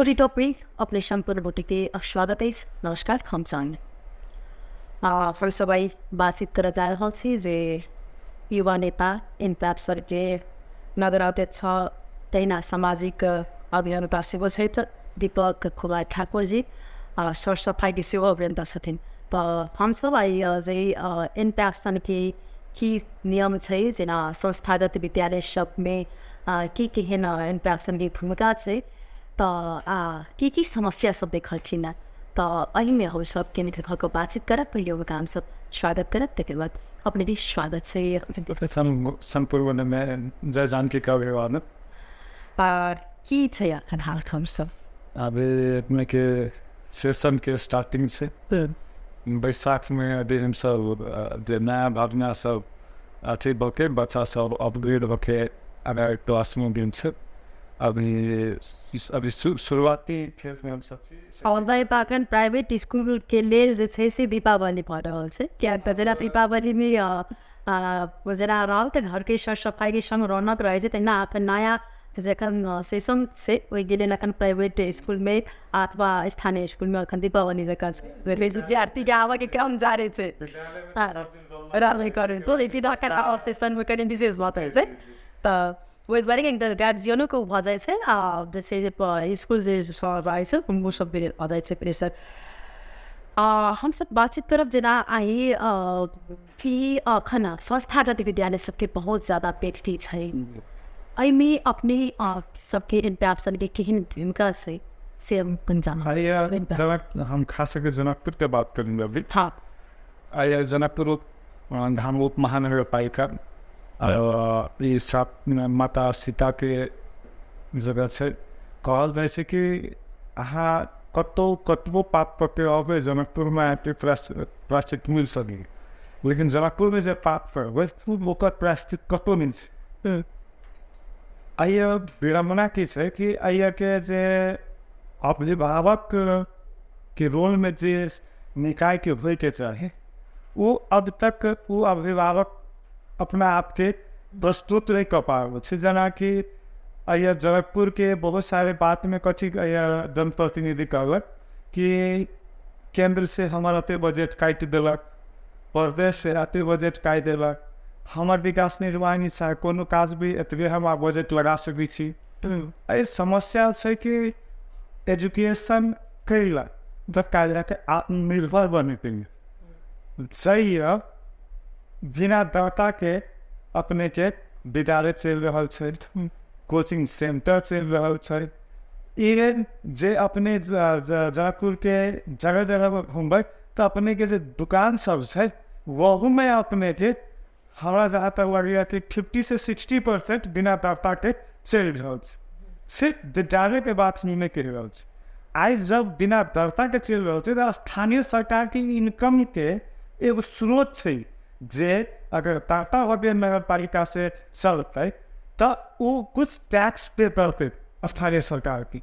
टोली टॉप अपने सम्पूर्ण गोटेके स्वागत अछि। नमस्कार, हम संग हम सब आइ बातचीत करऽ जा रहल छी जे युवा नेता इनकलाब सरके नगर अध्यक्ष तहिना सामाजिक अभियन्ता सेहो छथि दीपक कुमार ठाकुर जी, सर सफाइके सेहो अभियन्ता छथिन। तऽ हमसब आइ जे इनकलाब की नियम छै, जेना संस्थागत विद्यालय सबमे की केहन इनकलाब भूमिका छै, तऽ आ की की समस्या सब देखलखिन हँ, तऽ एहिमे हमसब केन्द्रित भऽ कऽ बातचीत करब। पहिले हुनका हमसब स्वागत करब, तकर बाद अपने भी स्वागत छै। सम्पूर्णमे जय जानकी का अभिवादन। की छै अखन हाल हमसब? अभी अपनेके सेशनके स्टार्टिंग छै बैसाखमे। अभी हमसब जे नया भावना सब अथी भऽ के बच्चा सब अपग्रेड भऽ के अगर क्लासमे गेल छै, अभी अभी शुरुआती फेजमे हमसब छी। आओर तऽ अखन प्राइवेट स्कूलके लेल जे छै से दीपावली भऽ रहल छै, किएक तऽ जेना दीपावलीमे जेना रहल तऽ घरके सर सफाइके सङ्ग रौनक रहै छै, तहिना अखन नया जखन सेशन छै ओहिके लेल अखन प्राइवेट स्कूलमे अथवा स्थानीय स्कूलमे अखन दीपावली जकाँ छै। विद्यार्थीके आबऽके क्रम जारी छै, रहबे करै, लेकिन अखन सेशनमे कनि विशेष भऽ जाइ छै, तऽ ओहि दुआरे कनि गार्जियनोके ओ भऽ जाइ छै आ जे छै जे स्कूल जे रहै छै हुनको सबके भऽ जाइ छै प्रेशर। हमसब बातचीत करब जेना आइ कि अखन संस्थागत विद्यालय सबके बहुत ज्यादा व्यक्ति छै, एहिमे अपने सबके इन्ट्राक्शनके केहन भूमिका छै से हम कनि जानब। हम खास करके जनकपुरके बात करेंगे अभी। हाँ, आइ जनकपुर धाम उप महानगरपालिका ई सात माता सीताके जगह छै। कहल जाइ छै कि अहाँ कतहु कतबो पाप कऽ के अबै, जनकपुरमे आबिके प्रायश्चित मिल सकैए, लेकिन जनकपुरमे जे पाप करबै ओकर प्रायश्चित कतहु नहि छै। एहि विडम्बना की छै कि एहिके जे अभिभावकके रोलमे जे निकायके होइके चाही, ओ अब तक ओ अभिभावक अपना आपके प्रस्तुत नहि कऽ पाबै छै। जेनाकि एहि जनकपुरके बहुत सारे बातमे कथी जनप्रतिनिधि कहलक कि केन्द्र से हमर एते बजट काटि देलक, प्रदेश से एते बजट काटि देलक, हमर विकास निर्माण चाहे कोनो काज भी एतबे हम बजट लगा सकै छी। एहि समस्या छै कि एजुकेशन कैला जब काज आत्मनिर्भर बनेके जाइए, बिना दाताके अपनेके विद्यालय चलि रहल छै, कोचिंग सेंटर चलि रहल छै। इवन जे अपने जनकपुरके जगह जगहपर घुमबै तऽ अपनेके जे दुकान सब छै ओहूमे अपनेके हमरा जहाँ तक लगैए कि 50 से 60% बिना दाताके चलि रहल छै। सिर्फ विद्यालयके बात हम नहि कहि रहल छी। आइ जब बिना दर्ताके चलि रहल छै तऽ स्थानीय सरकारके इनकमके एगो स्रोत छै, जे अगर दर्ता भऽ गेल नगरपालिका से चलतै तऽ ओ कुछ टैक्स पे करतै स्थानीय सरकारके,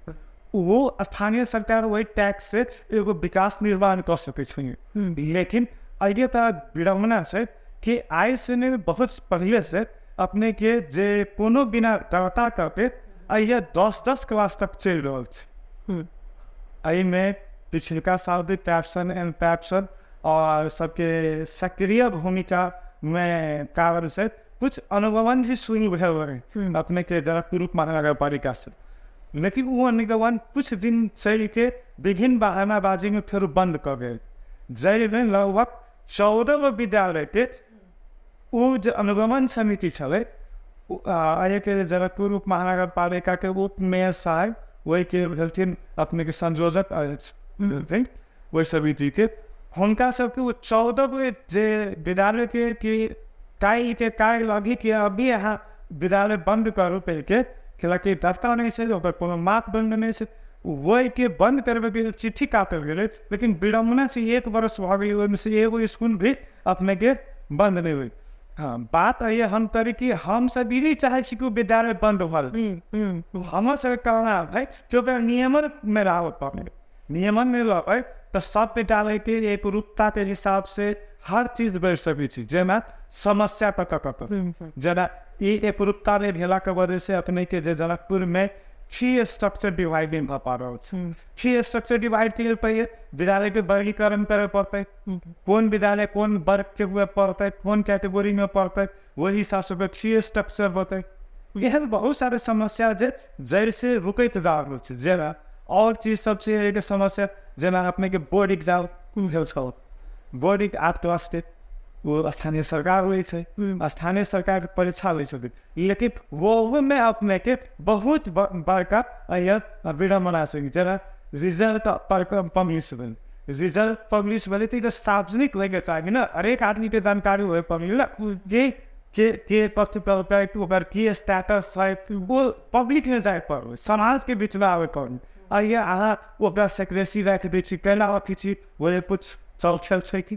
ओ स्थानीय सरकार वही टैक्स से एगो विकास निर्माण कऽ सकै छै। लेकिन एहि तऽ विडम्बना छै कि आइ से नहि, बहुत पहिले से अपनेके जे कोनो बिना दर्ता करके एहि 10-10 क्लास तक चलि रहल छै। एहिमे पिछलका साल भी पैप्सन एंड पैप्सन और सबके सक्रिय भूमिकामे कारण से कुछ अनुगमन भी शुरू भेल रहे अपनेके जनकपुर उप महानगरपालिका से, लेकिन ओ अनुगमन कुछ दिन चलिके विभिन्न बहानाबाजीमे फेर बन्द कऽ गेल, जाहिमे लगभग 14 गो विद्यालयके ओ जे अनुगमन समिति छलै, एहिके जनकपुर उप महानगरपालिकाके उप मेयर साहेब ओहिके भेलथिन अपनेके संयोजक भेलथिन ओहि समितिके, हुनका सबके ओ 14 गो जे विद्यालयके कि काल्हिके काल्हि अभीके अभी अहाँ विद्यालय बन्द करू कहिके, कैलाकि दर्ता नहि छै, ओकर कोनो मापदण्ड नहि छै, ओहिके बन्द करबैके लेल चिट्ठी काटल गेलै। लेकिन विडम्बना छै, 1 वर्ष भऽ गेलै, ओहिमे से एगो स्कूल भी अपनेके बन्द नहि भेल। हाँ, बात एहि हम करी कि हमसब ई नहि चाहै छी कि ओ विद्यालय बन्द भऽ जाय। हमर सबके कहना है कि ओकरा नियमनमे राखऽ पड़ै, नियमनमे रहबै तऽ सब विद्यालयके एकरूपताके हिसाबसँ हर चीज बढ़ि सकै छै, जाहिमे समस्या कतऽ कतऽ जेना ई एकरूपता नहि भेलाके वजहसँ अपनेके जे जनकपुरमे फी स्ट्रक्चर डिवाइड नहि भऽ पा रहल छै। फी स्ट्रक्चर डिवाइड के लेल पहिले विद्यालयके वर्गीकरण करय पड़तै, कोन विद्यालय कोन वर्गके पड़तै, कोन कैटेगोरीमे पड़तै, ओहि हिसाबसँ ओकर फी स्ट्रक्चर होतै। एहन बहुत सारा समस्या जे जड़िसँ रुकैत जा रहल छै। जेना आओर चीज सब छै एहिके समस्या, जेना अपनेके बोर्ड एग्जाम भेल छल, बोर्ड 8 क्लासके ओ स्थानीय सरकार होइ छै, स्थानीय सरकारके परीक्षा लै छथिन, लेकिन ओहोमे अपनेके बहुत बड़का विडम्बना छै। जेना रिजल्ट पब्लिश भेल, रिजल्ट पब्लिश भेलै तऽ ई तऽ सार्वजनिक होइके चाही ने, हरेक आदमीके जानकारी होइ पड़लै ने कि के कथी करतै, ओकर की स्टेटस छै, ओ पब्लिकमे जाय पड़लै, समाजके बीचमे आबै पड़लै। आ ये अहाँ ओकरा सेक्रेसी राखि दै छी, कैला अथी छी, ओहि कुछ चल खेल छै कि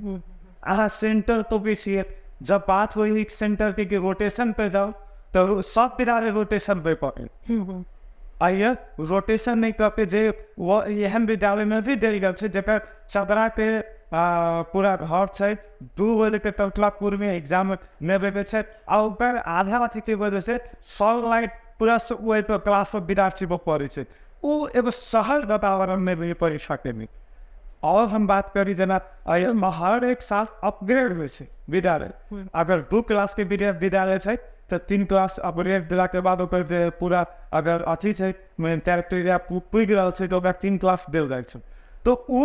अहाँ सेंटर तोपै छियै। जब बात होइ सेंटर के रोटेशन पे जाउ तऽ सब विद्यालय रोटेशन पे पड़ै। आ ये रोटेशन नहि कऽ के जे एहन विद्यालयमे भी देल गेल छै जकर चदराके पूरा घर छै, 2 बजेके टटलापुरमे एग्जाम लेबेके छै, आ ओकर आधा अथीके वजह से सनलाइट पूरा ओहि पर क्लास पर विद्यार्थी पर पड़ै छै। ओ एगो सहज वातावरणमे भी परीक्षा के। और हम बात करी जेना हर एक साल अपग्रेड होइ छै विद्यालय। अगर 2 क्लास के विद्यालय छै तऽ 3 क्लास अपग्रेड देलाके बाद ओकर जे पूरा अगर अथी छै क्राइटेरिया पुगि रहल छै तऽ ओकरा 3 क्लास देल जाइ छै। तऽ ओ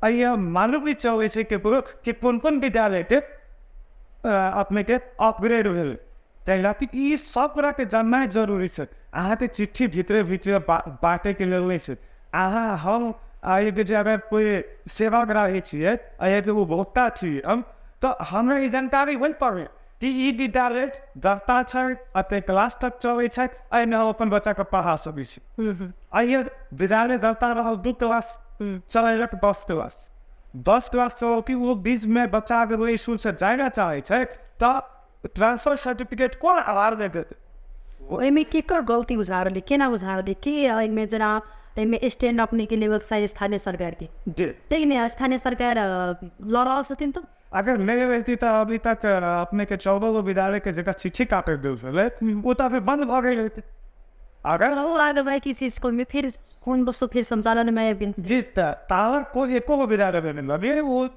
एहि मालूम भी चलै छै केकरो कि कोन कोन विद्यालयके अपनेके अपग्रेड भेलै। ताहि लए कि ई सब गोटाके जाननाइ जरूरी छै। अहाँके चिट्ठी भितरे भितरे बाँटैके लेल नहि छै। अहाँ हम एहिके जे अगर कोइ सेवाग्राही छियै, एहिके उपभोक्ता छियै हम, तऽ हमरा ई जानकारी होइ पड़ै कि ई विद्यालय दर्ता छै, एतेक क्लास तक चलै छै, एहिमे हम अपन बच्चाके पढ़ा सकै छी। एहि विद्यालय दर्ता रहल 2 क्लास चलेलक 10 क्लास, 10 क्लास चलल कि ओ बीचमे बच्चा अगर ओहि इसकुलसँ जाय लए चाहै छै तऽ ट्रांसफर सर्टिफिकेट कोन आधार दे देतै? ओहिमे केकर गलती बुझा रहलै, केना बुझा रहलै कि एहिमे जेना एहिमे स्टैंड अपनेके लेवल चाही स्थानीय सरकारके, लेकिन स्थानीय सरकार लऽ रहल छथिन। तऽ अगर नहि रहती तऽ अभी तक अपनेके 14 गो विद्यालयके जकरा चिट्ठी काटि गेल छलै ओ तऽ अभी बन्द भऽ गेल रहतै। अगर लागल किसी स्कूलमे फिर कोन वर्ष फिर संचालनमे जी तावर कोइ एको गो विद्यालय नहि लगे। ओ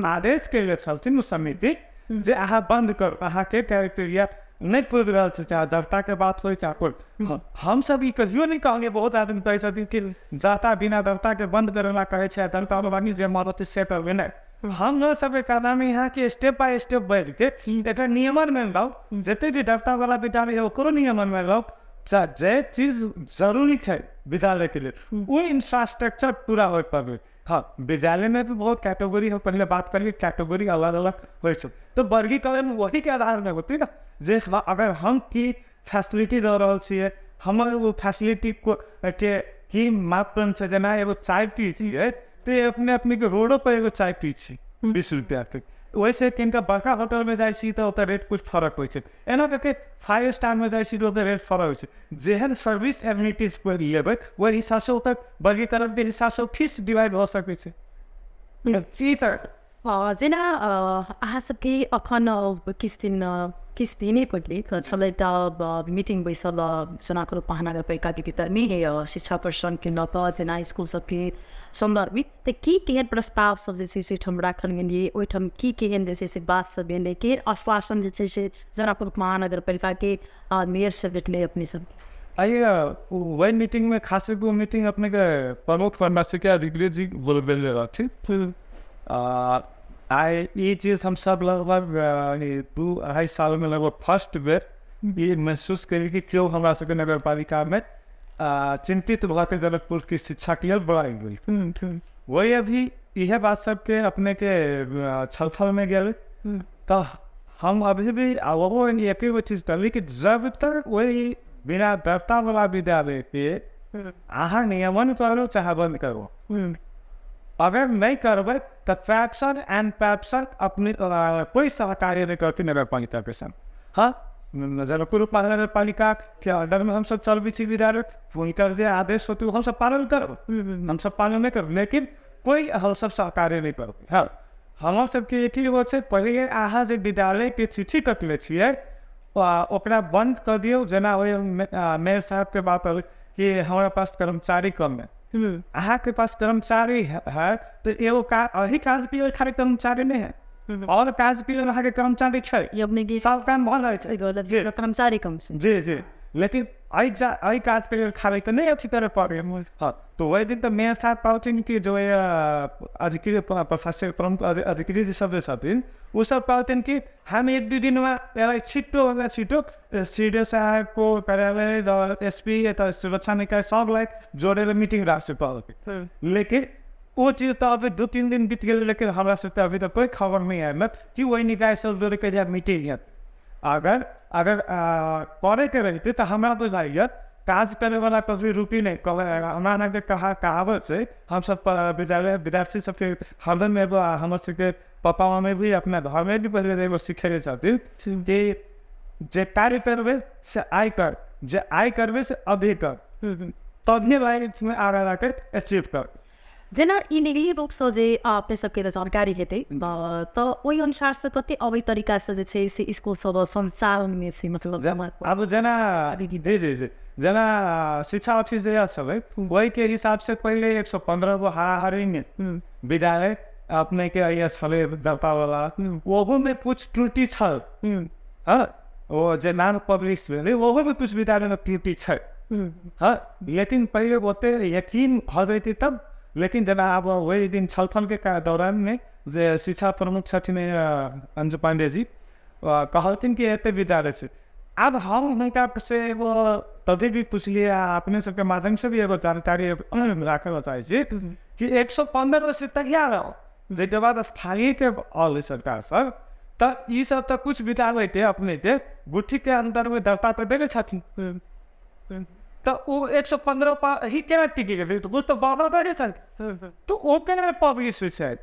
आदेश कयले छलथिन ओ समिति जे अहाँ बन्द करू, अहाँके क्राइटेरिया नहि पुरि रहल छै, चाहे दर्ताके बात होइ चाहे कोइ। हमसब ई कहियो नहि कहलियै। बहुत आदमी कहै छथिन कि दर्ता बिना दर्ताके बन्द करै ला कहै छै, दर्ता बानी जे मरत से करबै। नहि, हम सबके कहना में यहाँ के स्टेप बाय स्टेप बढ़ि के एकर नियमनमे लाउ, जते भी दर्तावला विद्यालय है ओकरो नियमनमे लाउ, चाहे जे चीज जरूरी छै विद्यालयके लेल ओ इंफ्रास्ट्रक्चर पूरा होइ पड़ै। हाँ, विद्यालय में भी बहुत कैटेगरी हो, पहले बात करिए कैटेगरी अलग अलग होइ छै, तो वर्गीकरण वही के आधार में होती ना, जे अगर हम की फैसिलिटी दऽ रहल छियै, हमर ओ फैसिलिटी के की मापदंड छै। जेना एगो चाय पी छियै तऽ अपने अपनेके रोडो पर एगो चाय पी छी 20 रुपैआके, ओहिसँ कनिका बड़का होटलमे जाइ छी तऽ ओकर रेट कुछ फरक होइ छै, एना कऽ 5 स्टारमे जाइ छी तऽ ओकर रेट फरक होइ छै। जेहन सर्विस एमिनिटीज लेबै ओहि हिसाबसँ ओकर वर्गीकरणके हिसाबसँ फीस डिवाइड भऽ सकै छै। जेना अहाँ सबके अखन किछु दिने पहिले छलै एकटा मीटिंग बैसल जनकपुर महानगरपालिकाके भितरमे शिक्षा प्रशासनके लऽ कऽ जेना स्कूल सबके सन्दर्भमे, तऽ की केहन प्रस्ताव सब जे छै से ओहिठाम राखल गेलियै, ओहिठाम की केहन जे छै से बात सब भेलै, केहन आश्वासन जे छै से जनकपुर महानगरपालिकाके मेयर से भेटलै अपने सब? आइए वही मीटिंग में खास एगो मीटिंग अपने के प्रमुख के अधिकारी जी बोलबेले रहथिन। आइ ई चीज हम सब लगभग 2-2.5 साल में लगभग फर्स्ट बेर ये महसूस करी कि क्यों हमरा सबके नगरपालिका में चिंतित भऽ के जनकपुर की शिक्षा के लेल बढ़ाई गेल। वही अभी इहे बात सबके अपने के छलफल में गेल, तो हम अभी भी ओहो एक एगो चीज करली कि जब तक वही बिना दर्ता वाला विद्यालय के अहाँ नियमन करू चाहे बंद करू, अगर नहीं करबै तऽ पैप्सन एंड पैप्सन अपने कोई सहकार्य नहीं करती नगरपालिका के संग। हाँ, जनकपुर महानगरपालिका के अंडर में हमसब चलबै छी विद्यालय, हुनकर जे आदेश होतै हमसब पालन करब, हमसब पालन नहीं करब, लेकिन कोई हमसब सहकार्य नहीं करबै। हाँ, हमर सबके एक एगो छै, पहिले अहाँ जे विद्यालयके चिट्ठी कटले छियै ओकरा बंद कऽ दियौ। जेना ओहि मेयर साहबके बात अबै कि हमरा पास कर्मचारी कम है। अहाँके पास कर्मचारी है तऽ एगो काज एही काज के खाली कर्मचारी नहि है, और काज के अहाँके कर्मचारी छै, सब काम भऽ रहल छै, कर्मचारी कम छै। जी जी, लेकिन एहि काज के खाली तऽ नहि अथी करे पड़े। हाँ, तो वही दिन तऽ मेयर साहब कहथिन कि जो अधिकृत प्रशासक प्रमुख अधिकृत सब जे छथिन ओ सब कहथिन कि हम एक दू दिनमे यसलाई छिटोभन्दा छिटो सिडिओ साहेबको कार्यालय र एसपी यता सुरक्षा निकाय सबलाई जोडेर मिटिङ राख्छु कहलकै। लेकिन ओ चीज तऽ अभी 2-3 दिन बीत गेलै, लेकिन हमरा सबके अभी तक कोई खबर नहीं आयल कि वही निकाय सब जोड़े के मिटिंग हैत। अगर अगर करैके रहितै तऽ हमरा बुझाइए काज करैवला कभी रुकी नहि। हमरा अहाँके कहावत छै, हमसब विद्यालय विद्यार्थी सबके हरदम एगो हमर सबके पप्पा मम्मी भी अपना घरमे भी पहिले एगो सिखेने छथिन कि जे कार्य करबै से आइ कर, जे आइ करबै से अभी कर, तभिए लाइफमे आगाँ जाके अचीव कर। जेना ई निजी रूपसँ जे अपने सबके जानकारी हेतै तऽ ओहि अनुसारसँ कते अवैध तरीकासँ जे छै से स्कूल सब सञ्चालनमे छै, मतलब आब जेना जी जी जी जेना शिक्षा ऑफिस जे छलै ओहिके हिसाबसँ पहिले 115 गो हाराहारीमे विद्यालय अपनेके I S छलै दर्तावला, ओहोमे कुछ त्रुटि छल। हँ, ओ जे नाम पब्लिश भेलै ओहोमे कुछ विद्यालयमे त्रुटि छै। हँ, लेकिन पहिले ओते यकीन भऽ जैतै तब। लेकिन जेना आब ओहि दिन छलफलके दौरानमे जे शिक्षा प्रमुख छथिन अंजू पांडे जी कहलथिन कि एते विद्यालय छै। आब हम हुनका से एगो तभी भी पुछलियै आ अपने सबके माध्यम से भी एगो जानकारी राखै लए चाहै छी कि 115 से तैयार रहो, जाहिके बाद स्थानीयके अलै सरकार सब तऽ ई सब तऽ कुछ विद्यालयके अपनेके गुठीके अन्दरमे दर्ता तऽ देने छथिन, तऽ ओ 115 पर ही केना टिकी गेलै? तऽ कुछ तऽ बढ़ल रहै छै, तऽ ओ केना पब्लिश होइ छै?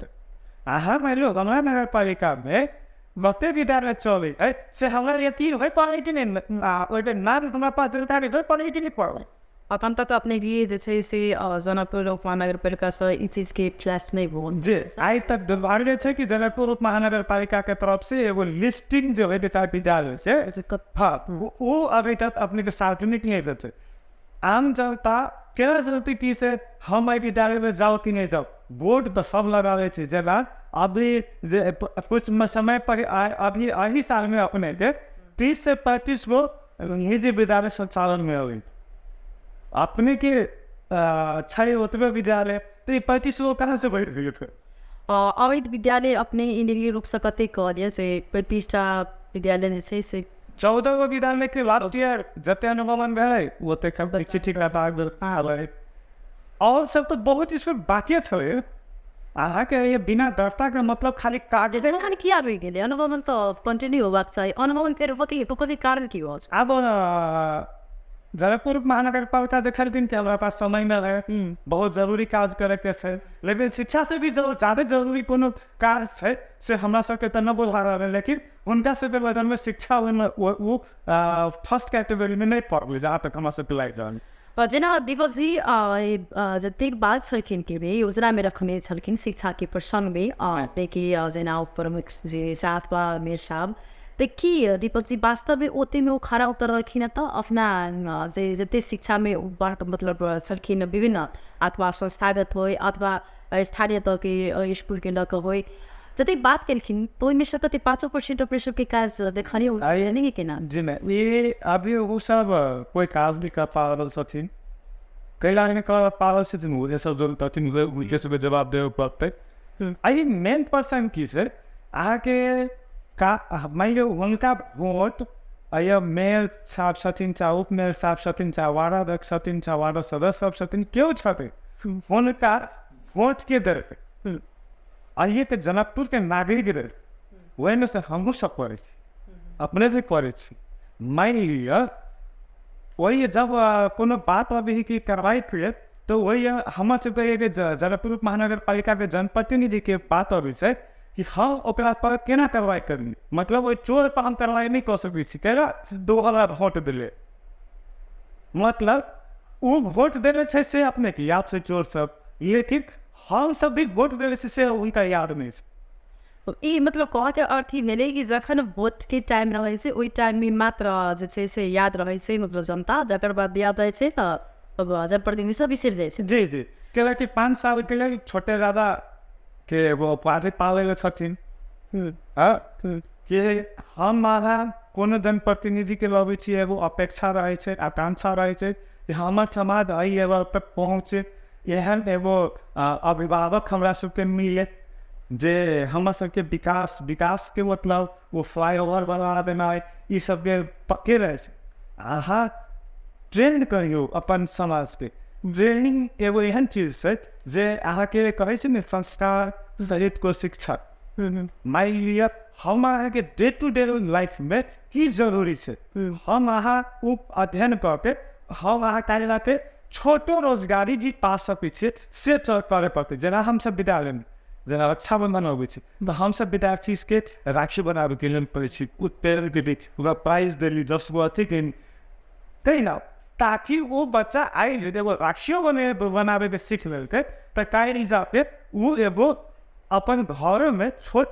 अहाँ मानि लियौ हमरा नगरपालिकामे कते विद्यालय चलै है से हमरा यकीन होइ पड़ै कि नहि, आ ओहिके नाम हमरा पास जानकारी होइ पड़ै कि नहि पड़ै? अखन तक अपने लिए जे छै से जनकपुर उप महानगरपालिकासँ ई चीजके फ्लैश नहि भेल। जे आइ तक दुर्भाग्य छै कि जनकपुर उप महानगरपालिकाके तरफ से एगो लिस्टिंग जे होइके चाही विद्यालय से, हाँ, ओ अभी तक अपनेके सार्वजनिक नहि भेल छै। आम जनता केना जनतै कि से हम एहि विद्यालयमे जाउ कि नहि जाउ? बोर्ड तऽ सब लगाबै छै। जेना अभी जे कुछ समय पर अभी एहि सालमे अपनेके 30 से 35 गो निजी विद्यालय सञ्चालनमे अबै, अपनेके छै ओतबे विद्यालय, तऽ ई 35 गो कहाँ से बढ़ि गेलै फेर? अवैध विद्यालय अपने निजी रूपसँ कतेक कहलियै से 35टा विद्यालय जे छै से 14 गो विद्यालय के लास्ट ईयर जते अनुगमन भेलै ओते सब ठीक छलै, और सब तऽ बहुत स्कूल बाकी छलै। अहाँके ये बिना दर्ताके मतलब खाली कागज एखन किया रुकि गेलै? अनुगमन तऽ कंटिन्यू होबाक चाही, अनुगमन फेर रुकैके कारण की हो? आब जनकपुर महानगरपालिका देखलथिन कि हमरा पास समय नहि रहै, बहुत जरूरी काज करैके छै, लेकिन शिक्षा से भी ज्यादा जरूरी कोनो काज छै से हमरा सबके तऽ नहि बुझा रहल है, लेकिन हुनका सबके बदलमे शिक्षा ओहिमे ओ फर्स्ट कैटेगरीमे नहि पड़लै जहाँ तक हमरा सबके लागि रहल। जेना दीपक जी जतेक बात छलखिन कि योजनामे रखने छलखिन शिक्षाके प्रसङ्गमे कि जेना प्रमुख जे साथ बा मेयर साहब, तऽ की दीपक जी वास्तवमे ओतेमे ओ खरा उतरलखिन तऽ अपना जे जते शिक्षामे मतलब छलखिन विभिन्न अथवा संस्थागत होइ अथवा स्थानीय तहके स्कुलके लऽ कऽ होइ, जतेक बात केलखिन तऽ ओहिमे सँ कते 5% अपने सबके काज देखलियै नहि केना? जी नहि, ये अभी ओ सब कोइ काज नहि कर पा रहल छथिन, कैला नहि कर पा रहल छथिन, उहे सब जो छथिन हुनके सबके जवाब देबऽ पड़तै। एहि मेन पर्सन की छै अहाँके का मानि लियौ हुनका वोट अय मेयर साहब छथिन चाहे उप मेयर साहब छथिन चाहे वार्डाध्यक्ष छथिन चाहे वार्ड सदस्य सब छथिन, केओ छथिन, हुनका वोट के देलकै? अहिके जनकपुरके नागरिक देलकै, ओहिमे से हमहूँ सब पढ़ै छी, अपने भी पढ़ै छी। मानि लिअ ओहि जब कोनो बात अभी कि कार्रवाई के तऽ ओहि हमर सबके एगो जनकपुर महानगरपालिकाके जनप्रतिनिधिके बात अबै छै कि हम ओकरा पर केना कार्रवाई करी, मतलब ओहि चोर पर हम कार्रवाई नहि कऽ सकै छी, कैला दो हमरा वोट देलै, मतलब ओ वोट देने छै से अपनेके याद छै चोर सब, लेकिन हम सब भी वोट देने छी से हुनका याद नहि छै। ई मतलब कहऽके अर्थ ई भेलै कि जखन वोटके टाइम रहै छै ओहि टाइममे मात्र जे छै से याद रहै छै मतलब जनता, जकर बाद याद रहै छै तऽ जनप्रतिनिधि सब बिसरि जाइ छै। जी जी, कैलाकि 5 साल के लेल छोटे दादा के एगो उपाधि पाबै छथिन। कि हम अहाँ कोनो जनप्रतिनिधि के लबै छी, एगो अपेक्षा रहै छै, आकांक्षा रहै छै कि हमर समाज एहि लेवल तक पहुँचे, एहन एगो अभिभावक हमरा सबके मिले जे हमर सबके विकास, विकास के मतलब ओ फ्लाईओवर बना देनाइ, ई सबके पक्के रहै छै। अहाँ ट्रेंड करियौ अपन समाजके। ट्रेनिंग एगो एहन चीज छै जे अहाँके कहै छै ने संस्कार सहित को शिक्षा। मानि लिअ हम अहाँके डे टू डे लाइफमे की जरूरी छै, हम अहाँ ओ अध्ययन कऽ के हम अहाँ काल्हि के छोटो रोजगारी भी पा सकै छियै, से करय पड़तै। जेना हमसब विद्यालयमे जेना रक्षाबन्धन अबै छै तऽ हमसब विद्यार्थीके राखी बनाबैके लेल कहै छी, उत्तेजके भी ओकरा प्राइज देली 10 गो अथी तहिना, ताकि ओ बच्चा आइ एगो राखियो बनाबैके सीख लेलकै तऽ काल्हि जाके ओ एगो अपन घरमे छोट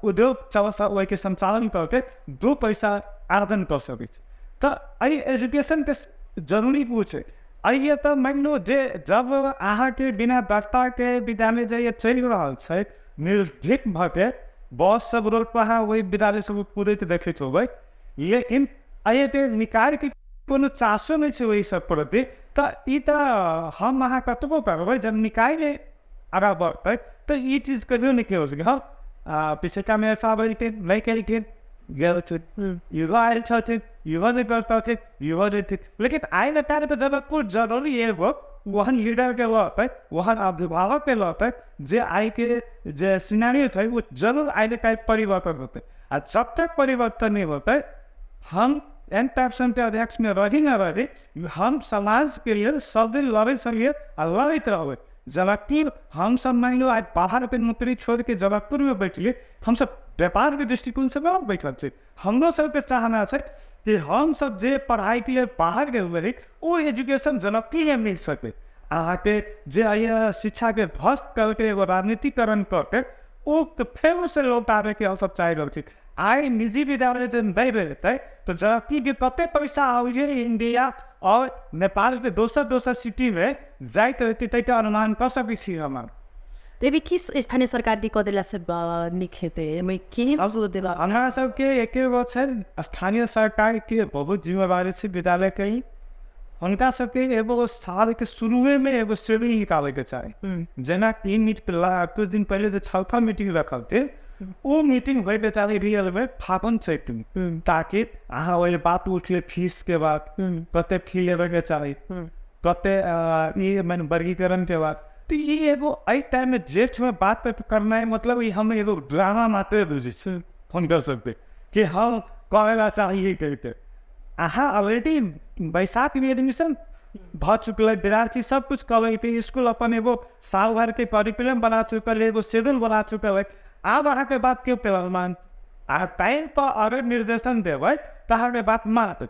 उद्योग ओहिके संचालन करके 2 पैसा आर्जन कऽ सकै छै। तऽ एहि एजुकेशनके जरूरी ओ छै। एहि तऽ मानि लो जे जब अहाँके बिना दफ्ताके विद्यालय जाइए चलि रहल छै निर्भीक भऽ के बस सब रोड पर अहाँ ओहि विद्यालय सब कूदैत देखैत होबै, लेकिन एहिके निकायके कोनो चासो नहि छै ओहि सब प्रति। तऽ ई तऽ हम अहाँ कतबो करबै जब निकाय नहि आगाँ बढ़तै तऽ ई चीज कहियो नहि केओ सकै। हँ, पिछला मेयर साहब एलखिन, नहि केलखिन, गेल युवा आयल छथिन, युवा नहि करतथिन, युवा नहि, लेकिन आइ ने काल्हि तऽ जनकपुर जरूरी एगो ओहन लीडरके रहतै, ओहन अभिभावकके रहतै जे आइके जे सिनारियो छै ओ जरूर आइ ने काल्हि परिवर्तन होतै। आ जब तक परिवर्तन नहि होतै, हम एन पैप्सन के अध्यक्ष में रही न रही, हम समाज के लिए सब दिन लड़ै छलियै आ लड़ैत रहबै। जनकपुर हमसब मानि लो आइ बाहरके नौकरी छोड़िके जनकपुरमे बैठलियै, हमसब व्यापारके दृष्टिकोणसँ नहि बैठल छी। हमरो सबके चाहना छै कि हमसब जे पढ़ाइके लेल बाहर गेल रही ओ एजुकेशन जनकपुरमे मिल सकै। अहाँके जे एहि शिक्षाके ध्वस्त करके एगो राजनीतिकरण करके ओ फेरसँ लौटाबैके हमसब चाहि रहल छी। आइ निजी विद्यालय जे नहि रहतै तऽ जनकपुरके कते पैसा आबैए इंडिया और नेपालके दोसर दोसर सिटीमे जाइत रहतै, ताहिके अनुमान कऽ सकै छी हम। देवी की स्थानीय सरकारके कऽ देलासँ नीक हेतै? एहिमे की हमरा सबके एके गो छै, स्थानीय सरकारके बहुत जिम्मेवारी छै विद्यालयके ही। हुनका सबके एगो सालके शुरुएमे एगो शेड्यूल निकालैके चाही। जेना ई मीट कुछ दिन पहिले जे छलफल मीटिंग रखलथिन, ओ मीटिंग होइके चाही रियलमे फागुन चैतमे, ताकि अहाँ ओहि बात उठले फीसके बात, कते फी लेबैके चाही, कते ई माने वर्गीकरणके बात। तऽ ई एगो एहि टाइममे जेठमे बात करनाइ मतलब ई हम एगो ड्रामा मात्रे बुझै छी हुनकर सबके कि हम करै ला चाहिए कहिके। अहाँ ऑलरेडी बैसाखमे एडमिशन भऽ चुकल है, विद्यार्थी सब कुछ कऽ स्कूल अपन एगो साल भरिके करिकुलम बना चुकल है, एगो शेड्यूल बना चुकल है। आब अहाँके बात केओ केलक मान, अहाँ टाइम पर अगर निर्देशन देबै तऽ अहाँके बात मानत,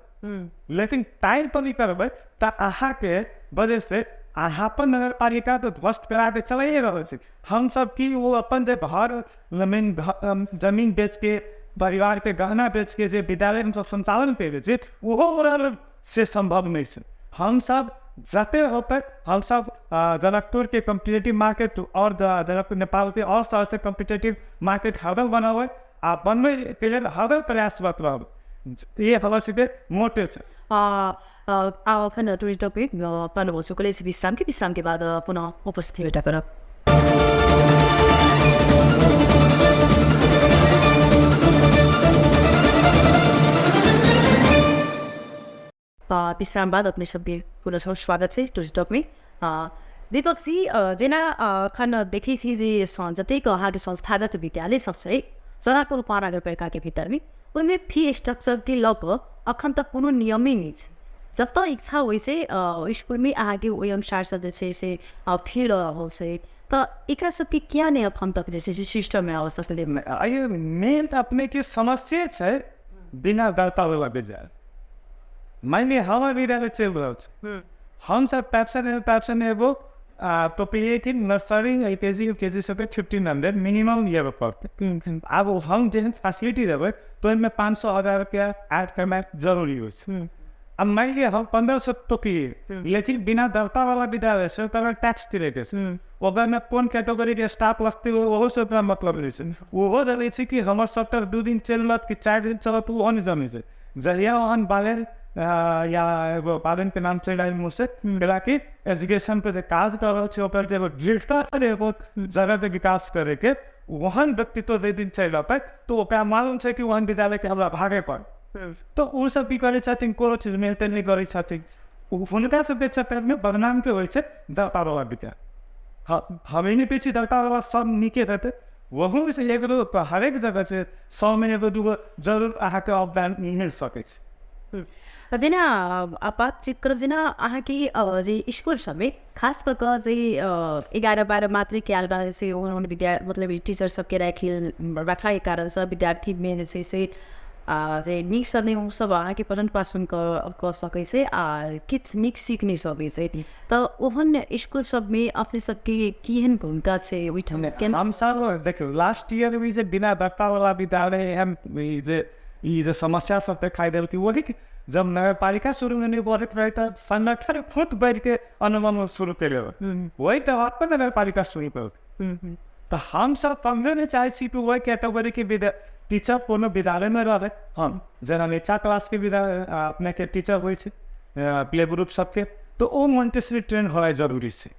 लेकिन टाइम पर नहि करबै तऽ अहाँके वजह से अहाँ अपन नगरपालिका तऽ ध्वस्त कराके चलाइए रहल छै। हमसब की ओ अपन जे घर जमीन बेचके परिवारके गहना बेचके जे विद्यालय हमसब संचालन करै छी ओहो से सम्भव नहि छै। हमसब जते होतै हमसब जनकपुरके कम्पिटेटिव मार्केट और जनकपुर नेपालके और शहरसँ कम्पिटेटिव मार्केट हरदम बनाबै आ बनबैके लेल हरदम प्रयासरत रहबै। ई हमर सबके मोटिव छै। एखन टुरिस्ट टॉपिक हो चुकल अछि विश्रामके, विश्रामके बाद पुनः उपस्थित भेटा करब। विश्राम बाद अपने सबके पुनः स्वागत छै टुरिस्ट टॉकमे। दीपक जी, जेना एखन देखै छी जे जतेक अहाँके संस्थागत विद्यालय सब छै जनकपुर उपमहानगरपालिकाके भीतरमे, ओहिमे फी स्ट्रक्चरके लऽ कऽ अखन तक कोनो नियमे नहि छै। जतऽ इच्छा होइ छै स्कुलमे अहाँके ओहि अनुसारसँ जे छै से फी लऽ रहल छै, तऽ एकरा सबके किया नहि अखन तक जे छै से सिस्टममे आबि सकलै? मेन तऽ अपनेके समस्ये छै बिना दर्तावला विद्यालय। मानि लिअ हमर विद्यालय चलि रहल छै, हमसब पैप्सन एगो टोपिएथिन नर्सरी एलकेजी यूकेजी सबके 1500 मिनिमम लेबऽ पड़तै। आब हम जेहन फैसिलिटी देबै तऽ ओहिमे 500 1000 रुपैआ ऐड करनाइ जरूरी होइ छै। अब मानि लिअ हम 1500 टोकिए, लेकिन बिना दर्ता वाला विद्यालय से ओकर टैक्स तिरैके छै, ओकरामे कोन कैटेगरीके स्टाफ लगतै ओहो से ओकरा मतलब नहि छै। ओहो रहै छै कि हमर सबटा 2 दिन चलत कि 4 दिन चलत ओहो नहि जनै छै। जहिया ओहन बालेन या एगो बालेन के नाम चलि आयल मुँह से, कि एजुकेशन पे जे काज कर रहल छै ओकर जे एगो दृढ़ता एगो जगहके विकास करैके ओहन व्यक्तित्व जाहि दिन चलि अतै तऽ ओकरा मालूम छै कि ओहन विद्यालयके हमरा भागे पड़त। तऽ ओ सब की करै छथिन, कोनो चीज मेहनत नहि करै छथिन। हुनका सबके चक्करमे बदनाम के होइ छै दर्तावला विद्यालय। हाँ, हम ई नहि कहै छी दर्तावला सब नीके हेतै, ओहूसँ एक दू हरेक जगह छै 100 मे 1 2 गो जरूर अहाँके अवदान मिल सकै छै। जेना बातचीत करब, जेना अहाँके जे स्कूल सबमे खास कऽ कऽ जे 11 12 मात्रै कयल रहल से ओहन विद्या मतलब टीचर सबके राखि रखलाके कारणसँ विद्यार्थीमे जे छै से जे नीकसँ नहि ओसब अहाँके पठन पाठन कऽ सकै छै आ किछु नीक सीख नहि सकै छै, तऽ ओहन स्कूल सबमे अपने सबके केहन भूमिका छै ओहिठाम? हमसब देखियौ लास्ट ईयर भी जे बिना दर्तावला विद्यालय एहन ई जे समस्या सब देखाइ देलकै, वही जब नगरपालिका शुरूमे नहि बढ़ैत रहै तऽ संगठन खुद बढ़िके अनुगमन शुरू केले, वही तऽ अपन नगरपालिका शुरू केलकै। तऽ हमसब कहियो नहि चाहै छी कि ओहि कैटेगरीके विद्या टीचर कोनो विद्यालयमे रहै। हम जेना नीचा क्लासके विद्यालय अपनेके टीचर होइ छै प्ले ग्रुप सबके, तऽ ओ मोन्टेसरी ट्रेन होनाइ जरूरी छै।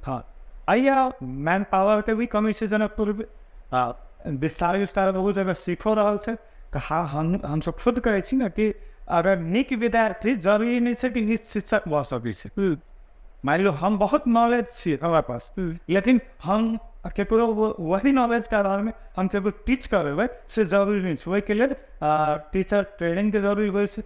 हाँ, अइया मैन पावरके भी कमी छै जनकपुरमे, आ विस्तार विस्तार बहुत जगह सीखो रहल छै। तऽ हाँ, हमसब खुद कहै छी ने कि अगर नीक विद्यार्थी जरूरी नहि छै कि नीक शिक्षक भऽ सकै छै। मानि लियौ हम बहुत नॉलेज छी हमरा पास, लेकिन हम केकरो वही नॉलेजके आधारमे हम केकरो टीच करेबै से जरूरी नहि छै। ओहिके लेल टीचर ट्रेनिंगके जरूरी होइ छै।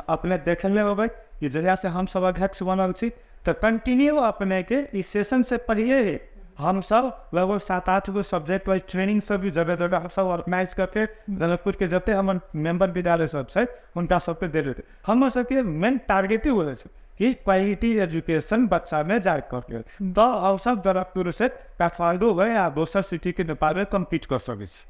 अपने देखले होबै कि जहियासँ हमसब अध्यक्ष बनल छी तऽ कंटिन्यू अपनेके ई सेशनसँ पहिले ही हमसब लगभग 7-8 गो सब्जेक्ट वाइज ट्रेनिंग सब भी जगह जगह हमसब ऑर्गेनाइज करके जनकपुरके जते हमर मेम्बर विद्यालय सब छै हुनका सबके देले। हमर सबके मेन टारगेटे होइ छै कि क्वालिटी एजुकेशन बच्चामे जाय करके, तऽ हमसब जनकपुर से काठमाण्डू होइ या दोसर सिटीके नेपालमे कम्पीट कऽ सकै छी।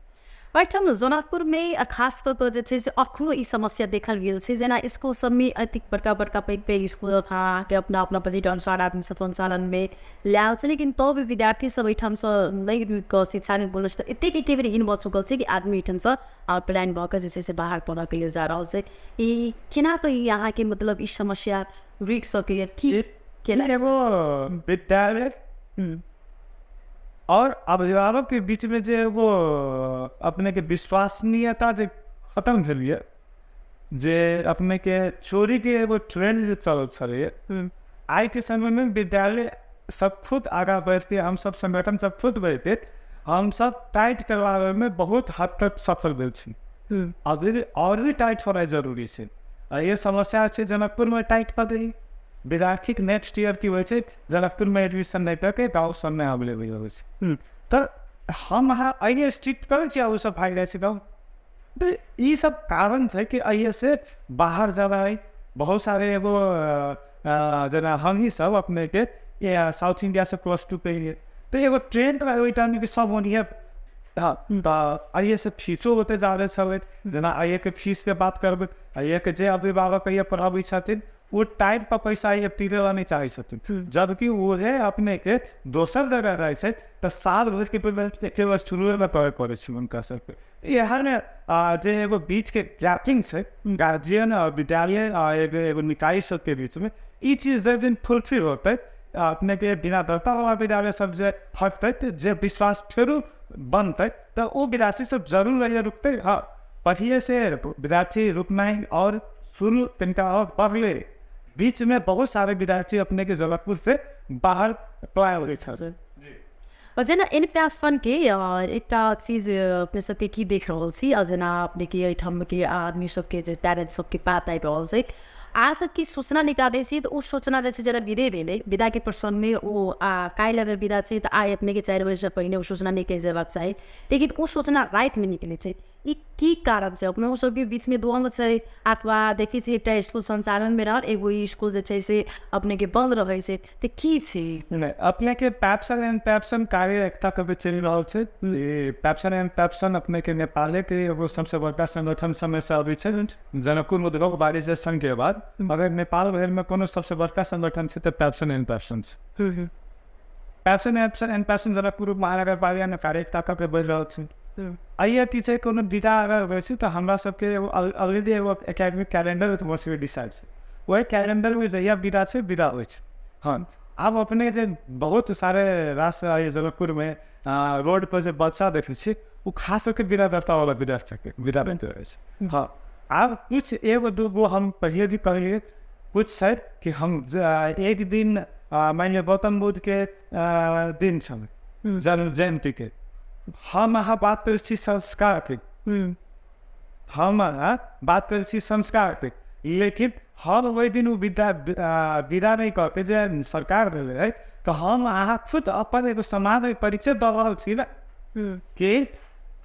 एहिठाम जनकपुरमे खास कऽ कऽ जे छै से अखनो ई समस्या देखल गेल छै, जेना स्कूल सबमे एतेक बड़का बड़का पैघ पैघ स्कूल अहाँके अपना अपना बजट अनुसार आदमी सब सञ्चालनमे लायल छै, लेकिन तब भी विद्यार्थी सब एहिठामसँ नहि रुकि कऽ शिक्षा नहि बोलै छै, तऽ एतेक एके बेर एहन भऽ चुकल छै कि आदमी एहिठामसँ पलायन भऽ कऽ जे छै से बाहर पढ़ऽके लेल जा रहल छै। ई केना कऽ ई अहाँके मतलब ई समस्या रुकि सकैए की केना? एगो विद्यालय और अभिभावक के बीच में जे एगो अपने के विश्वसनीयता जे खत्म भेल ये, जे अपने के चोरी के एगो ट्रेंड जे चलल छलैए, आइ के समय में विद्यालय सब खुद आगा बढ़ते, हम सब संगठन सब खुद बढ़ते, हम सब टाइट करवावे में बहुत हद तक सफल भेल छी। अभी और भी टाइट होनाइ जरूरी छै। आ ये समस्या छै जनकपुरमे टाइट कऽ देली विद्यार्थीके नेक्स्ट ईयर की होइ छै, जनकपुरमे एडमिशन नहि कऽ के गाँव सबमे अवेलेबल होइ छै। तऽ हम अहाँ एहिए स्ट्रिक्ट करै छी आ ओसब भागि जाइ छै गाँव। तऽ ई सब कारण छै कि एहिए बाहर जेबै। बहुत सारे एगो जेना हमही सब अपनेके साउथ इंडिया से +2 केलियै तऽ एगो ट्रेंड रहै ओहि टाइममे कि सब ओनहिए। हाँ, तऽ एहिए से फीसो ओते जादे छलै। जेना आइएके फीसके बात करबै, आइएके जे अभिभावक आइए पढ़ाबै छथिन ओ टाइम पर पैसा आइए तीरे ला नहि चाहै छथिन, जबकि उहे अपनेके दोसर जगह जाइ छै तऽ साल भरिके पेमेंट एके बार शुरुएमे करे पड़ै छै हुनका सबके। एहन जे एगो बीचके गैपिंग छै गार्जियन और विद्यालय आ एगो एगो निकाय सबके बीचमे, ई चीज जाहि दिन फुलफिल होतै, अपनेके बिना दर्ता वाला विद्यालय सब जे हटतै तऽ जे विश्वास फेरो बनतै तऽ ओ विद्यार्थी सब जरूर रहिए रुकतै। हाँ, पहिले से विद्यार्थी रुकनाइ और शुरू तनिका और बढ़ले, बीच में बहुत सारे विद्यार्थी अपने के जनकपुर से बाहर पलायन होइ छथिन। जेना इनफ्लेशनके एकटा चीज अपने सबके की देख रहल छी, जेना अपनेके एहिठामके आदमी सबके जे पेरेंट्स सबके बात आबि रहल छै, अहाँ सब की सूचना निकालै छी तऽ ओ सूचना जे छै जेना विदे भेलै, विदाके प्रसङ्गमे ओ काल्हि अगर विदा छै तऽ आइ अपनेके 4 बजेसँ पहिने ओ सूचना निकलि जेबाक चाही, लेकिन ओ सूचना रातिमे निकलै छै। ई की कारण छै? अपनो सबके बीचमे द्वन्द्व छै अथवा देखै छियै एकटा स्कूल संचालनमे रहल, एगो स्कूल जे छै से अपनेके बन्द रहै छै, तऽ की छै? नहि, अपनेके पैप्सन एंड पैप्सन कार्य एकता कभी चलि रहल छै। पैप्सन एंड पैप्सन अपनेके नेपालेके एगो सबसँ बड़का संगठन समयसँ अबै छै। जनकपुर उद्योग वाणिज्य संघके बाद अगर नेपाल भरिमे कोनो सबसँ बड़का संगठन छै तऽ पैप्सन एंड पैप्सन छै। पैप्सन एंड पैप्सन जनकपुर महानगरपालिकामे कार्य एकता कऽ बढ़ि रहल छै। एहि की छै, कोनो विदा अगर होइ छै तऽ हमरा सबके एगो ऑलरेडी एगो एकेडमिक कैलेंडर मोस्टली डिसाइड छै, ओहि कैलेंडरमे जहिया विदा छै विदा होइ छै। हँ, आब अपने जे बहुत सारे रास जनकपुरमे रोड पर जे बच्चा देखै छी ओ खास करके बिना दर्तावला विद्यार्थीके विदा रहै छै। हँ, आब कुछ एगो दूगो हम पहिले भी कहलियै कुछ छै कि हम एक दिन मानि लिअ गौतम बुद्धके दिन छलै जन्म जयन्तीके, हम अहाँ बात करै छी संस्कारके, हम अहाँ बात करै छी संस्कारके, लेकिन हम ओहि दिन ओ विदा विदा नहि कऽ के जे सरकार देले है तऽ हम अहाँ खुद अपन एगो समाजमे परिचय दऽ रहल छी ने कि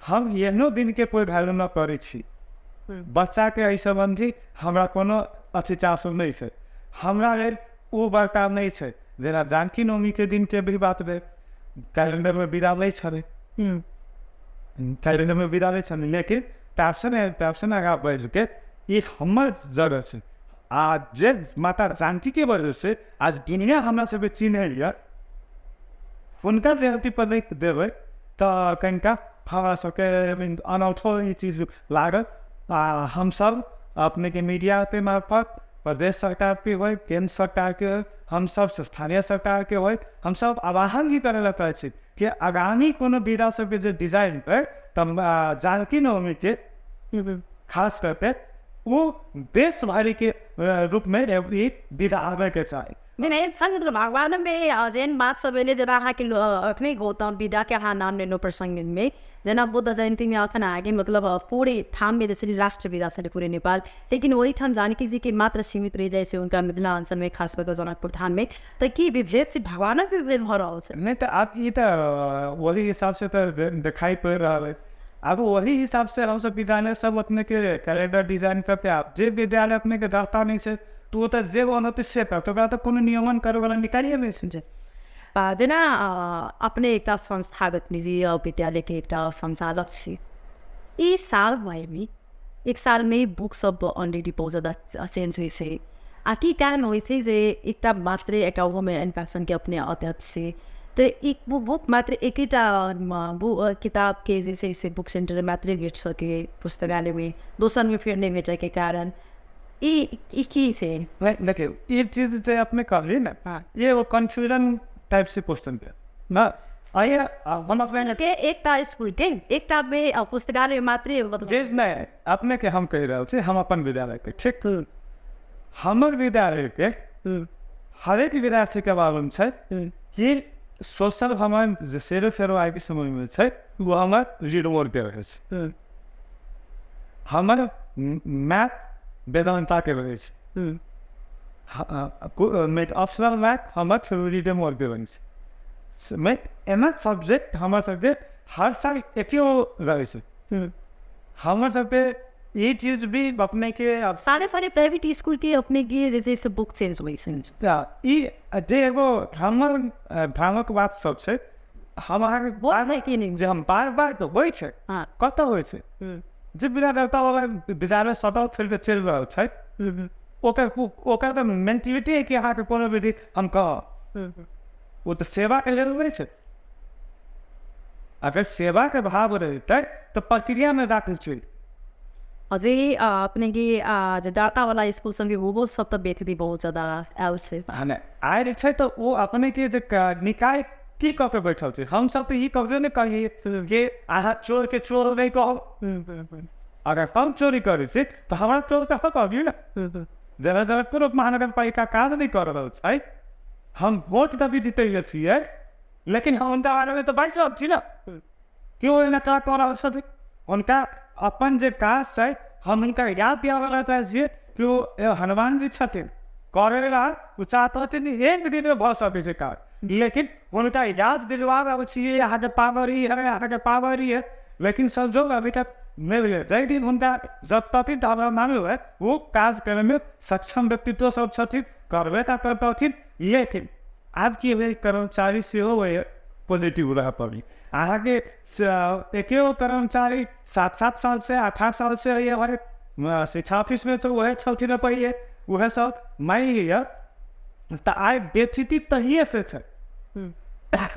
हम एहनो दिनके कोइ वैल्यू नहि करै छी। बच्चाके एहि सम्बन्धी हमरा कोनो अथी चासो नहि छै, हमरा लेल ओ बड़का नहि छै। जेना जानकी नवमीके दिनके भी बात भेल, कैलेंडरमे विदा नहि छलै, कैलेंडरमे विदा नहि छलै, लेकिन पैप्सन एंड पैप्सन आगाँ बढ़िके ई हमर जगह छै आ जे माता जानकीके वजहसँ आज दुनिया हमरा सबके चिन्हैए, हुनका जयन्ती पर नहि देबै तऽ कनिका हमरा सबके अनौठो ई चीज लागत। आ हमसब अपनेके मीडियाके मार्फत प्रदेश सरकारके होइ, केन्द्र सरकारके होइ, हमसब स्थानीय सरकारके होइ, हमसब आह्वान भी करै लए चाहै छी कि आगामी कोनो विधा सबके जे डिजाइन होइ तऽ जानकी नवमीके खास करके ओ देश भरिके रूपमे ई विधा आबैके चाही। नहि संग भगवानमे जेहन बात सब एलै, जेना अहाँके अखने गौतम विद्याके अहाँ नाम लेलहुँ प्रसङ्गमे, जेना बुद्ध जयन्तीमे अखन अहाँके मतलब पूरे ठाममे जे छै राष्ट्र विधा छलै पूरे नेपाल, लेकिन ओहिठाम जानकी जीके मात्र सीमित रहि जाइ छै हुनका मिथिलाञ्चलमे, खास कऽ कऽ जनकपुर धाममे, तऽ की विभेद छै? भगवानक विभेद भऽ रहल छै? नहि तऽ आब ई तऽ ओही हिसाबसँ तऽ देखाइ पड़ि रहल है। आब वही हिसाबसँ हमसब विद्यालय सब अपनेके कैलेंडर डिजाइन करके, आब जे विद्यालय अपनेके दर्ता नहि छै तऽ ओ तऽ जे बनतै से करतै, ओकरा तऽ कोनो नियमन करैवला निकालिए नहि छै। जेना अपने एकटा संस्थागत निजी विद्यालयके एकटा संचालक छी, ई साल भरिमे एक सालमे बुक सब अलरेडी बहुत ज्यादा चेन्ज होइ छै, आ की कारण होइ छै जे एकटा मात्रै एकटा ओहोमे एनफेक्सनके अपने अध्यक्ष छै तऽ एक बुक मात्र एकेटा किताबके जे छै से बुक सेन्टर मात्रै भेट सकै पुस्तकालयमे, दोसरमे फेर नहि भेटैके कारण ई की छै? नहि देखियौ, ई चीज जे अपने कहलियै ने, ई एगो कन्फ्यूजन टाइप से क्वेश्चन भेल न। के एकटा स्कूल के एकटा मे पुस्तकालय मात्रै जे नहि, अपने के हम कहि रहल छी हम अपन विद्यालयके, ठीक, हमर विद्यालयके हरेक विद्यार्थीके मालूम छै कि सोशल हमर जे सेरो फेरो आइके समयमे छै ओ हमर रीडमोरके रहै छै, हमर मैथ वेदान्ताके रहै छै, ऑप्शनल मैथ हमर रीडमोरके रहै छै। एना सब्जेक्ट हमर सबके हर साल एके रहै छै। हमर सबके ई चीज भी अपने के सारे सारे प्राइवेट स्कूल के अपने के जे छै से बुक चेंज होइ छै। ई जे एगो हमर भ्रामक बात सब छै, हम अहाँके जे हम बार बार तऽ होइ छै, कतऽ होइ छै जे बिना देवतावला विद्यालय सटल फेर के चलि रहल छै, ओकर ओकर तऽ मेंटलिटी है कि अहाँके कोनो विधि हम कहब, ओ तऽ सेवाके लेल नहि छै। अगर सेवाके भाव रहितै तऽ प्रक्रियामे दाखिल छै। अझै अपने के जे दातावला स्कूल सबके ओहो सब तऽ बेकरी बहुत ज्यादा आयल छै। आयल छै तऽ ओ अपने के जे निकाय की कऽ के बैठल छै। हमसब तऽ ई कहियो नहि कहियै कि अहाँ चोर के चोर नहि कहब। अगर हम चोरी करै छी तऽ हमरा चोर कह कहबियौ ने। जेना जनकपुर महानगरपालिका काज नहि कऽ रहल छै, हम वोट तऽ भी जीतैले छियै, लेकिन हम हुनका बारेमे तऽ बाजि रहल छी ने कि ओ एना काज कऽ रहल छथिन। हुनका अपन जे काज छै हम हुनका याद दियाबऽ लए चाहै छियै कि ओ हनुमान जी छथिन, करै लए ओ चाहते एक दिनमे भऽ सकै छै काज, लेकिन हुनका याद दिलवा रहल छियै अहाँके पावर ई है, अहाँके पावर ई है, लेकिन संजोग अभी तक नहि भेलै। जाहि दिन हुनका जबतथिन तऽ हमरा मालूम है ओ काज करैमे सक्षम व्यक्तित्व सब छथिन, करबे टा करतथिन। लेकिन आब की भेलै, कर्मचारी सेहो पॉजिटिव रह पड़ी। अहाँके एकेगो कर्मचारी 7-7 साल से 8-8 साल से शिक्षा ऑफिसमे वएह छलथिन पहिले, उएह सब मानि लिअ तऽ आइ बेथिति तहिए से छै।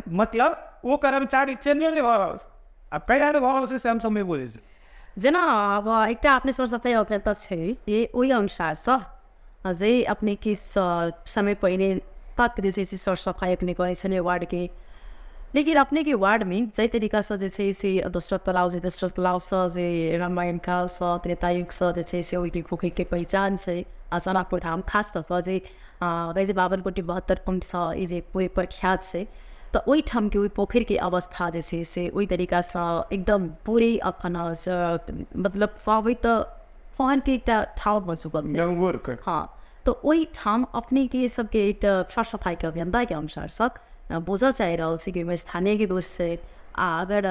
मतलब ओ कर्मचारी चेंजे नहि भऽ रहल छै। आब कहिया नहि भऽ रहल छै से हमसब नहि बुझै छी। जेना आब एकटा अपने सर सफाइ अभियंता छै जे ओहि अनुसारसँ जे अपने के समय पहिने तक जे छै से सर सफाइ अपने करै छलै वार्डके, लेकिन अपने के वार्डमे जाहि तरीकासँ जे छै से दशरथ तलाव छै, दशरथ तलावसँ जे रामायण कालसँ त्रेतायुगसँ जे छै से ओहिके पोखरिके पहिचान छै, आ जनकपुर धाम खास कऽ कऽ जे जे 52 कोटि 72 कुण्डसँ ई जे प्रख्यात छै, तऽ ओहिठामके ओहि पोखरिके अवस्था जे छै से ओहि तरीकासँ एकदम पूरे अखन मतलब कहबै तऽ फहनके एकटा ठाउँ भऽ चुकल छै। हाँ, तऽ ओहिठाम अपनेके सबके एकटा सर सफाइके अभियन्ताके अनुसारसँ बुझऽ चाहि रहल छी कि ओहिमे स्थानीयके दोष छै, आ अगर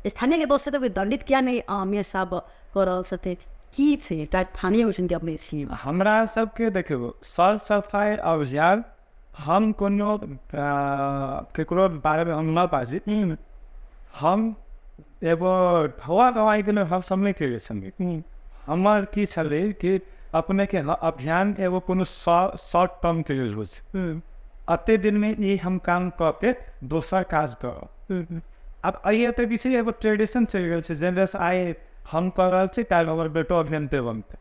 स्थानीयके दोष छै तऽ दण्डित किया नहि मेयर साहब कऽ रहल छथिन? की छै एकटा स्थानीय ओहिठामके अपने छी? हमरा सबके देखियौ, सर सफाइ अभियान हम कोनो केकरो बारेमे हम न बाजी, हम एगो ढौआ गवाइके लेल हम सब नहि केले छलियै। हमर की छलै कि अपनेके अभियान एगो कोनो शॉर्ट टर्मके लेल होइ छै, अते दिनमे ई हम काम कऽ के दोसर काज करब। आब एहि एते विषय एगो ट्रेडिशन चलि गेल छै, जेनरेशन आइ हम कऽ रहल छी, काल्हि हमर बेटो अभियन्ते बनतै,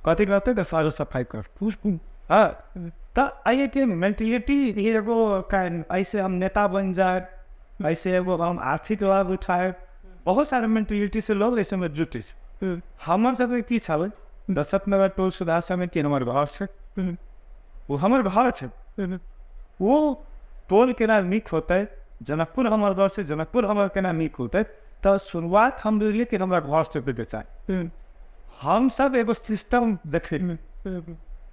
कथी करतै तऽ सर सफाइ करतै। हाँ, तऽ एहिके मेंटलिटी एगो ऐसे हम नेता बनि जायब, ऐसे एगो हम आर्थिक लाभ उठायब, बहुत सारा मेंटलिटी से लोग ऐसे में जुटै छै। हमर सबके की छलै, दशरथ नगर टोल सुधार समिति हमर घर छै, ओ हमर घर छै, ओ टोल केना नीक होतै, जनकपुर हमर घर छै, जनकपुर हमर केना नीक होतै, तऽ शुरुआत हम बुझलियै कि हमरा घर से होइके चाही। हम सब एगो सिस्टम देखै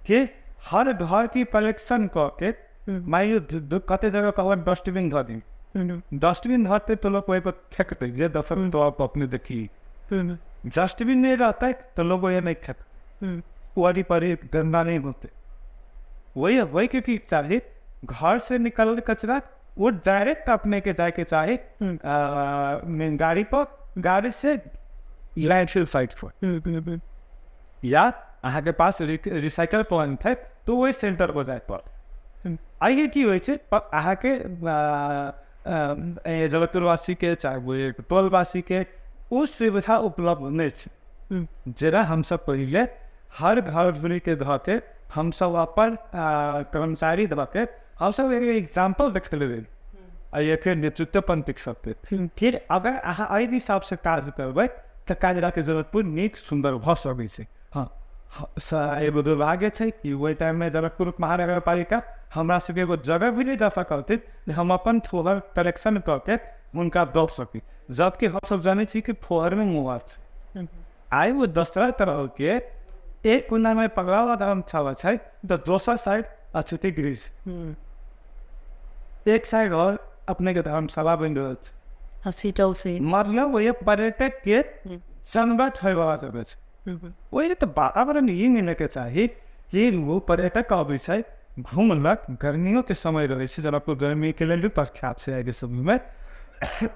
कि हर घर की कलेक्शन कऽ के मानि लियौ कते जगह कहबै डस्टबिन धऽ दी, डस्टबिन धरतै तऽ लोक ओहिपर फेकतै, जे दशरथ तो आप अपने देखी, डस्टबिन नहि रहतै तऽ लोक ओहि नहि फेकतै, ओरी परी गन्दा नहि होतै। वही होइके की चाही, घर से निकलल कचरा वो डायरेक्ट अपने के जायके चाही मेन गाड़ी पर, गाड़ी से लैंडफिल साइट पर, या अहाँके पास रिसाइकल पॉइंट है तो वही सेंटर पर जाय पड़त। आइए की होइ छै, अहाँके जनकपुरवासीके चाहे टोलवासीके ओ सुविधा उपलब्ध नहि छै, जेना हमसब पहिले हर घर घुरिके धऽ के हमसब अपन कर्मचारी धऽ के हमसब एगो एग्जाम्पल देखेले रही आ एके नेतृत्व पंक्तिक सबके। फिर अगर अहाँ एहि हिसाबसँ काज करबै तऽ काज राखै जनकपुर नीक सुन्दर भऽ सकै छै। हाँ, एगो दुर्भाग्य छै कि ओहि टाइममे जनकपुर महानगरपालिका हमरा सबके एगो जगह भी नहि दऽ सकलथिन जे हम अपन फोहर कलेक्शन कऽ के हुनका दऽ सकी, जबकि हमसब जानै छी कि फोहरमे मुआ छै। आइ ओ दोसरा तरहके एक कोनामे पगला धर्मशाला छै तऽ दोसर साइड अतिथि गृह छै, एक साइड और अपने के धर्मशाला बनि रहल छै, हॉस्पिटल छै, मतलब ओहि पर्यटक के संगत होय वाला जगह छै। ओहि तऽ वातावरण ई मिलैके चाही कि ओ पर्यटक अबै छै, घूमलक, गर्मियों के समय रहै छै, जनकपुर गर्मी के लेल भी प्रख्यात छै आइके समयमे,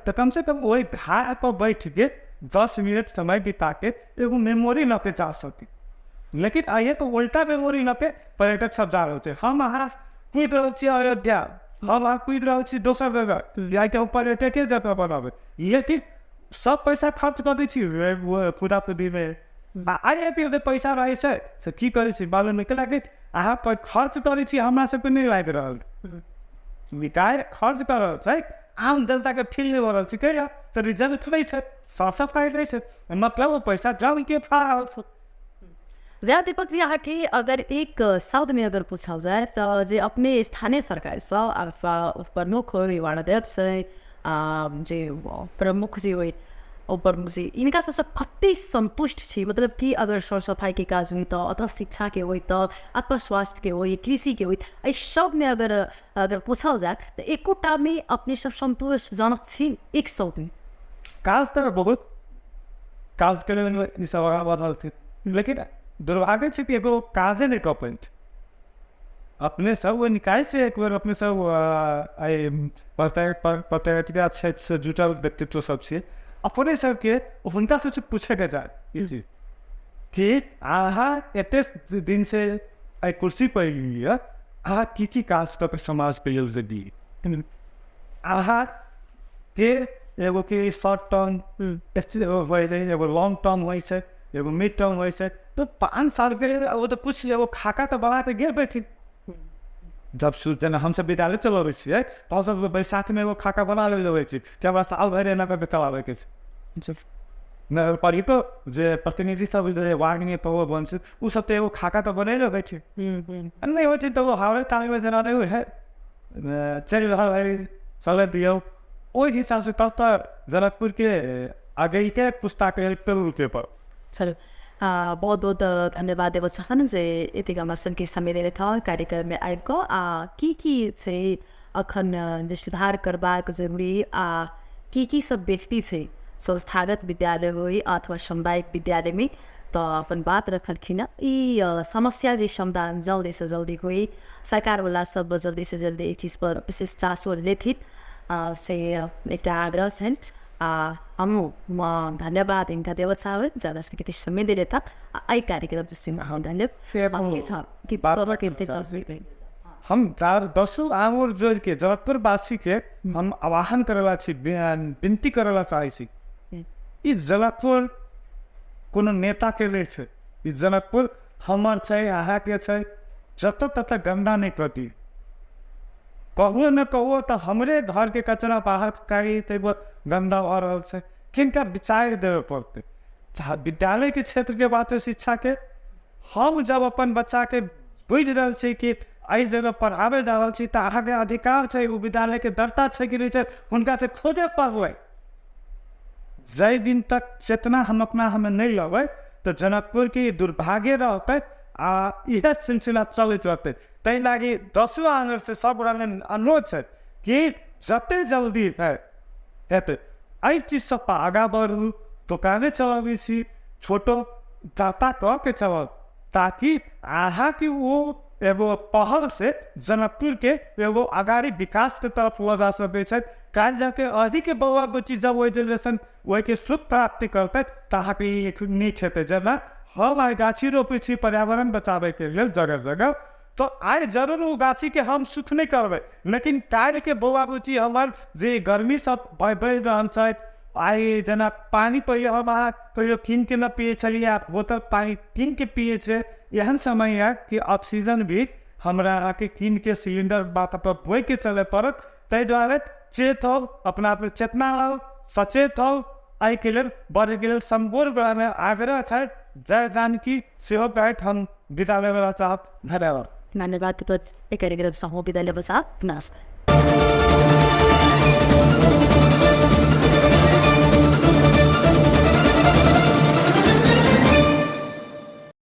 तऽ कम से कम ओहि घाट पर बैठ के 10 मिनट समय बिता के एगो मेमोरी लऽ के जा सकी। लेकिन आइए तऽ उल्टा मेमोरी लऽ के पर्यटक सब जा रहल छै। हम अहाँ कूदि रहल छी अयोध्या, हम अहाँ कूदि रहल छी दोसर जगह, जाइके हम पर्यटके जगह बनाबै, लेकिन सब पैसा खर्च कऽ दै छी पूरा पूरीमे। आ आइ जे पैसा रहै छै से की करै छी मालूम नहि केना कि अहाँ पर खर्च करै छी, हमरा सबके नहि लागि रहल, निकाय खर्च कऽ रहल छै, आम जनताके फील नहि भऽ रहल छै, कहिया तऽ रिजल्ट नहि छै, साफ सफाइ नहि छै, मतलब ओ पैसा जमके खा रहल छै। जया दीपक जी, अहाँके अगर एक शब्दमे अगर पूछल जाय तऽ जे अपने स्थानीय सरकारसँ प्रमुख होइ वार्डाध्यक्ष जे प्रमुख जे होइ ओ प्रमुख जी, इनका सबसँ कते संतुष्ट छी? मतलब कि अगर सर सफाइके काज होइ तऽ, अथवा शिक्षाके होइ तऽ, अथवा स्वास्थ्यके होइ, कृषिके होइ, एहि सबमे अगर अगर पूछल जाय तऽ एकोटामे अपने सब सन्तोषजनक छी एक शब्दमे? काज तऽ बहुत काज करै ई सब आगाँ बढ़ल। लेकिन दुर्भाग्य छै कि एगो काजे नहि कऽ पैत अपने सब ओहि निकाय से। एक बेर अपने सब एहि पत्रकारिता क्षेत्र से जुटल व्यक्तित्व सब छियै, अपने सबके हुनका सबसे पूछैके चाही ई चीज कि अहाँ एते दिन से एहि कुर्सी पर एलियै, अहाँ की की काज कऽ के समाजके लेल देलियै? अहाँ के एगो के शॉर्ट टर्म होइ छै, एगो लॉन्ग टर्म होइ छै, एगो मिड टर्म होइ छै। तऽ 5 सालके लेल ओ तऽ कुछ एगो खाका तऽ बना के गेल बैठिन। जब जेना हमसब विद्यालय चलबै छियै तऽ हमसब बैसाखमे एगो खाका बना लेबै छी कि हमरा साल भरि एना कऽ के चलाबैके छै। नगरपालिको जे प्रतिनिधि सब जे वार्डमे बन छै, ओ सब तऽ एगो खाका तऽ बनेले रहै छै। नहि होइ छै तऽ ओ हावे तावेमे जेना नहि होइ है, चलि रहल है, चलै दियौ ओहि हिसाबसँ। तब तऽ जनकपुरके आगेके पुस्ताके लेल पेड़ पर चलू, बहुत बहुत धन्यवाद देबऽ चाहन जे एतेक हमरा सबके समय देने था कार्यक्रममे आबि कऽ आ की की छै अखन जे सुधार करबाक जरूरी आ की की सब व्यक्ति छै संस्थागत विद्यालय होइ अथवा सामुदायिक विद्यालयमे, तऽ अपन बात रखलखिन। ई समस्या जे समाधान जल्दीसँ जल्दी होइ, सरकारवला सब जल्दीसँ जल्दी एहि चीजपर विशेष चासो लेथिन से एकटा आग्रह छनि। आ हमहूँ धन्यवाद हिनका देबऽ चाहबै जे हमरा सबके समय देले था एहि कार्यक्रम से। धन्यवाद। हम दसो आङुर जोड़िके जनकपुरवासीके हम आह्वान करेला छी, विनती करेला चाहै छी। ई जनकपुर कोनो नेताके नहि छै, ई जनकपुर हमर छै, अहाँके छै। जतऽ ततऽ गन्दा नहि कऽ दी। कहुओ न कहुओ तऽ हमरे घरके कचरा बाहर कारी तऽ गन्दा भऽ रहल छै। किनका विचारि देबे पड़तै? चाहे विद्यालयके क्षेत्रके बात हो, शिक्षाके, हम जब अपन बच्चाके बुझि रहल छी कि एहि जगह पढ़ाबै जा रहल छी, तऽ अहाँके अधिकार छै, ओ विद्यालयके दर्ता छै कि नहि छै, हुनका से खोजऽ पड़लै। जाहि दिन तक चेतना हम अपना हमे नहि लेबै, तऽ जनकपुरके ई दुर्भाग्य रहतै आ इएह सिलसिला चलैत रहतै। ताहि लागि दसो आङुरसँ सब गोटामे अनुरोध छै कि जते जल्दी है हेतै, एहि चीज सब पर आगाँ बढ़ू। दोकाने चलबै छी, छोटो दाता कऽ के चलब, ताकि अहाँके ओ एगो पहल से जनकपुरके एगो अगाडि विकासके तरफ लऽ जा सकै छै। काल्हि जाके अहीँके बौआ बुच्ची जब ओहि जेनरेशन ओहिके सुख प्राप्ति करतै, तऽ अहाँके ई नीक हेतै। जेना हम आइ गाछी रोपै छी पर्यावरण बचाबैके लेल जगह जगह, तऽ आइ जरूर ओ गाछीके हम सुख नहि करबै, लेकिन काल्हिके बौआ बुच्ची हमर जे गर्मी सब बढ़ि रहल छै आइ, जेना पानि पहिले हम अहाँ कहियो कीनके नहि पियै छलियै, आब बोतल पानि कीनके पियै छै। एहन समय आयत कि ऑक्सीजन भी हमरा अहाँके कीनके सिलिंडर बात पर बोइके चलय पड़त। ताहि दुआरे चेत होउ, अपना आपमे चेतना लाउ, सचेत होउ। एहिके लेल बढ़ैके लेल सम्पूर्ण गोटामे आग्रह छै। जय जानकी सेहो कहैत हम विदा लेबऽ चाहब। धन्यवाद। धन्यवाद। एक कार्यक्रम समूह विदा लेबऽ चाहब। नमस्कार।